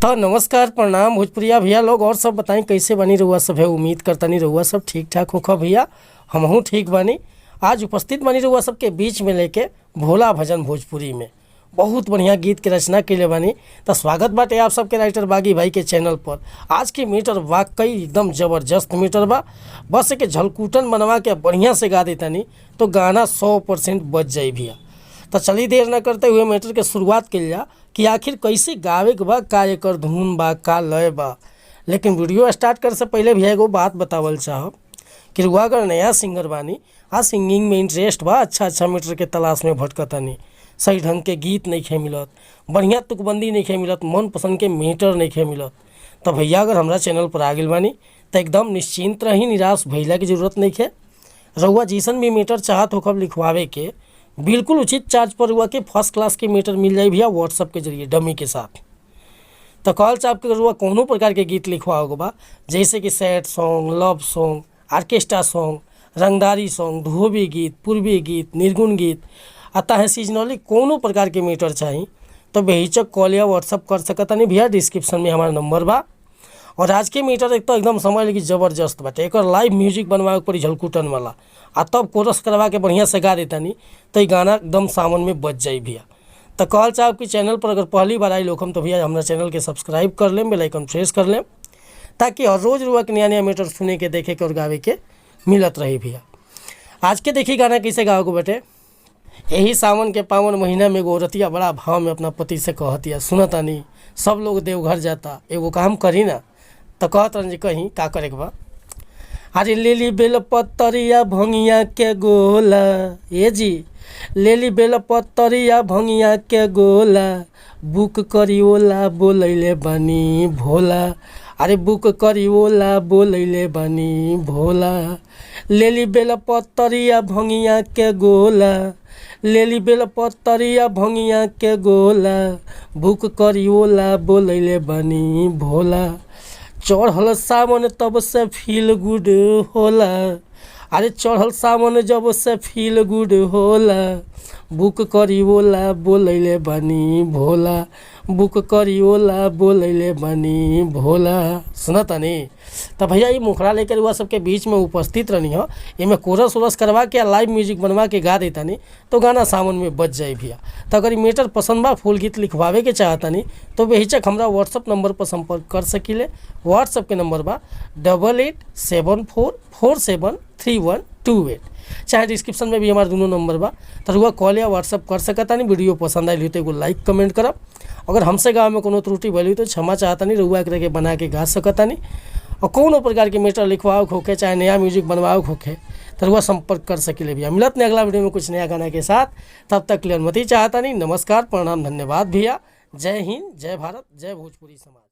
तो नमस्कार, प्रणाम भोजपुरिया भैया लोग। और सब बताई कैसे बनी रहुआ सब है। उम्मीद करतनी रहुआ सब ठीक ठाक होखा भैया। हमहू ठीक बानी। आज उपस्थित बानी रहुआ सबके बीच में लेके भोला भजन भोजपुरी में बहुत बढ़िया गीत के रचना के बानी। तो स्वागत बाटे आप सबके राइटर बागी भाई के चैनल पर। आज के मीटर वाकई एकदम ज़बरदस्त मीटर बा। बस एक झलकूटन बनवा के बढ़िया से गा देतानी तो गाना 100% बच जाई भैया। तो चलिए देर न करते हुए मैटर के शुरुआत कइल जा कि आखिर कैसे गावे के बा, का एकर धुन बा, का लय बा। लेकिन वीडियो स्टार्ट करे से पहले भी एगो बात बतावल चाहब कि रुआ अगर नया सिंगर बानी आ सिंगिंग में इंटरेस्ट बा, अच्छा अच्छा मीटर के तलाश में भटकतानी, सही ढंग के गीत नहीं मिलत, बढ़िया तुकबंदी नहीं मिलत, मन पसंद के मीटर नहीं मिलत, तो भैया अगर हमरा चैनल पर आ गइल बानी तो एकदम निश्चिंत रही, निराश भइला की जरूरत नहीं है। रउआ जैसन भी मीटर चाहत होखब लिखवावे के, बिल्कुल उचित चार्ज पर रुआ के फर्स्ट क्लास के मीटर मिल जाई भैया व्हाट्सअप के जरिए डमी के साथ। तो कहल चाहब कि रुआ कोनो प्रकार के गीत लिखवाओ बा, जैसे कि sad song, love song, orchestra song, रंगदारी सॉन्ग, धोबी गीत, पूर्वी गीत, निर्गुण गीत, आ ताहे सीजनली कोनो प्रकार के मीटर चाही तो बेहिचक कॉल या व्हाट्सअप कर सकतानी भैया। डिस्क्रिप्शन में हमारा नंबर बा। और आज के मीटर एक तो एकदम समझ ली कि जबरदस्त बाटे। एकर लाइव म्यूजिक बनवावे के पड़ी झलकुटन वाला आ तब कोरस करवा के बढ़िया से गा देतानी तो ई गाना एकदम सावन में बच जाई भैया। तो कहल चाहब कि चैनल पर अगर पहली बार आई लोग हम तो भैया हमारा चैनल के सब्सक्राइब कर लेम, बेल आइकन प्रेस कर लेम, ताकि हर रोज़ रुआ के नया नया मीटर सुने के, देखे के और गावे के मिलत रही भैया। आज के देखी गाना कैसे गाओ के बेटे। यही सावन के पावन महीना में एगो औरतिया बड़ा भाव में अपना पति से कहतिया, सुनतानी सब लोग देवघर जाता, एगो काम करी ना। तो कहत रहन जी कहीं का करे के बा। अरे लेली बेल पतरिया भंगिया के गोला, ए जी लेली बेल पतरिया भंगिया के गोला, बुक करी ओला बोलैले बानी भोला। अरे बुक करी ओला बोलैले बानी भोला, लेली बेल पतरिया भंगिया के गोला, लेली बेल पतरिया भंगिया के गोला, बुक करी ओला बोलैले बानी भोला। चढ़ल सावन तब से फील गुड होला, अरे चढ़ल सावन जब से फील गुड होला, बुक करी ओला बोलैले बानी भोला, बुक करी ओला बोलैले बानी भोला। सुनतानी तो भैया ये मुखड़ा लेकर हुआ सबके बीच में उपस्थित रहनी हो। एमे कोरस उरस करवा के लाइव म्यूजिक बनवा के गा देतानी तो गाना सावन में बच जाए भैया। तो अगर मीटर पसंद बा, फुल गीत लिखवावे के चाहतानी तो बेहिचक हमरा व्हाट्सअप नंबर पर संपर्क कर सकीले। व्हाट्सअप के नंबर बा 8874473128। चाहे डिस्क्रिप्शन में भी हमारे दोनों नंबर बा, तो रुआ कॉल या व्हाट्सअप कर सकतानी। वीडियो पसंद आई तो एगो लाइक कमेंट करब। अगर हमसे गाँव में कोनो त्रुटि भइल तो क्षमा चाहतानी, रुआ एकरा के बना के गा सकतानी। और कोनो प्रकार के मीटर लिखवाओ होखे चाहे नया म्यूजिक बनवाओ होखे तो रुआ संपर्क कर सकीले भैया। मिलत नहीं अगला वीडियो में कुछ नया गाना के साथ, तब तक के लिए अनुमति चाहतानी। नमस्कार, प्रणाम, धन्यवाद भैया। जय हिंद, जय भारत, जय भोजपुरी समाज।